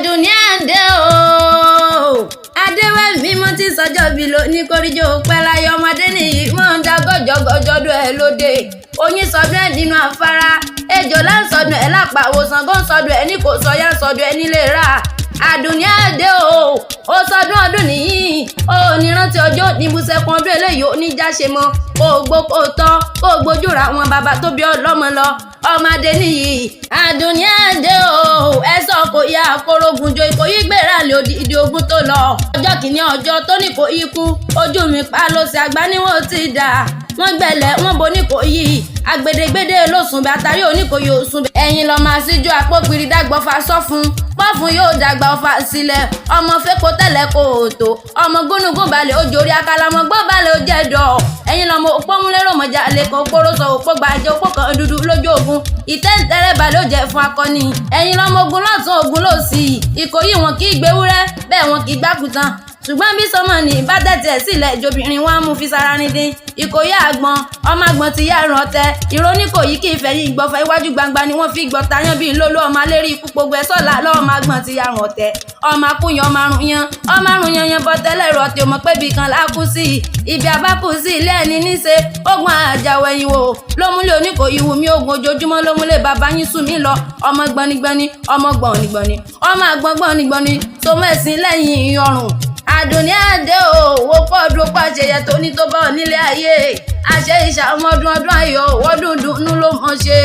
Àdùnní Adé o, Adéwẹ̀mí mo ti sọjọ́ bí lo ní kórìjọ pẹ́ láyé. Ọmọdé nìyí mọ̀ ń da gọ́jọ́gọ́jọ́dún ẹ̀ lóde. Oyin sọdún ẹ̀ nínú afárá, ejò là ń sọdún ẹ̀ lápá, àwòsàn gán sọdún ẹ̀ ní kò sọyá sọdún ẹ̀ nílé rà. Àdùnní Adé o, ó sọdún ọdún nìyí, ó ní rántí ọjọ́ níbùsẹ̀kùn ọdún eléyìí ó ní jáṣe mọ́. Kó o gbó kó o tọ́ kó o gbójú ra àwọn bàbá tó bí ọlọ́mọ lọ. Ọmọdé nìyí, Àdùnní Adé o, ẹ sọ kò yá kórógun jo Ìkòyí gbéra lè odidi ogun tó lọ. Ọjọ́ kìíní ọjọ́ tó ní kò yí kú, ojú mi pa ló ṣe àgbá níwọ̀n ti dà. Wọ́n gbẹ̀lẹ̀ wọ́n bo ní kò yí agbedegbede ló sùn bí atayé oníkòyí ò sùn. Ẹ̀yin lọ́ọ́ máa síjú àpòpìrì dàgbọ́fà sọ́fun pọ́fun yóò dàgbà ọfà sílẹ̀. Ọmọ fẹ́kọ̀ tẹ́lẹ̀ kò tó ọmọ gúnugún balẹ̀ ojú orí akalamọ gbọ́ balẹ̀ ó jẹ́ dọ̀. Ẹ̀yin lọ́mọ òpómúlérò mọ̀já lẹ́kọ̀ọ́ òpóró sọ òpó gbàjẹ́ òpó kan dúdú lójú ogun ìtẹ́ǹtẹ́rẹ́ balẹ̀ ó jẹ́ fún akọni. Ẹ̀yin lọ́mọ ogun lọ́tún ogun lósì. Ìkòyí wọn kì í gbéwúrẹ́ bẹ́ẹ̀ wọn kì í gbákùtàn, ṣùgbọ́n bí sọmọ ní bá tẹ̀tẹ̀ sílẹ̀ ìjọbìnrin wọn á mú fi sára ní dín. Ìkòyí àgbọn ọmọ àgbọn ti yá ẹran ọtẹ ìróníkòyí kì í fẹ̀yìn ìgbọ̀fẹ́ iwájú gbangba ni wọ́n fi gbọ́ta yán bíi lólú ọmọ alérí ikú gbogbo ẹ̀ sọ́la lọ́mọ àgbọn ti yá ẹran ọtẹ ọmọ akúyan ọmọ arùn yan ọmọ arùn yan yan bọ́tẹ́lẹ̀ rọ̀ tí o mọ̀ pé ibì kan lákú sí ibi abákú sí ilé ẹni níṣe. Ogun àjàwẹ̀yìn wò ló múlẹ̀ Oníkòyí wù mí, ogun ojoojúmọ́ ló múlẹ̀ bàbá yín sùn mí lọ. Ọmọ gbọnigbọni, ọmọ gbọnigbọni, ọmọ àgbọn gbọnigbọni tó mẹ́sìn lẹ́yìn ọrùn. Àdùnní Adé o, wo pọ́ọ̀dù pàṣẹyẹ tó ní tó bá ọ nílé ayé àṣẹ ìṣàmọ́dún ọdún ayọ̀ wọ́dún dùnú ló mọ̀ ṣe.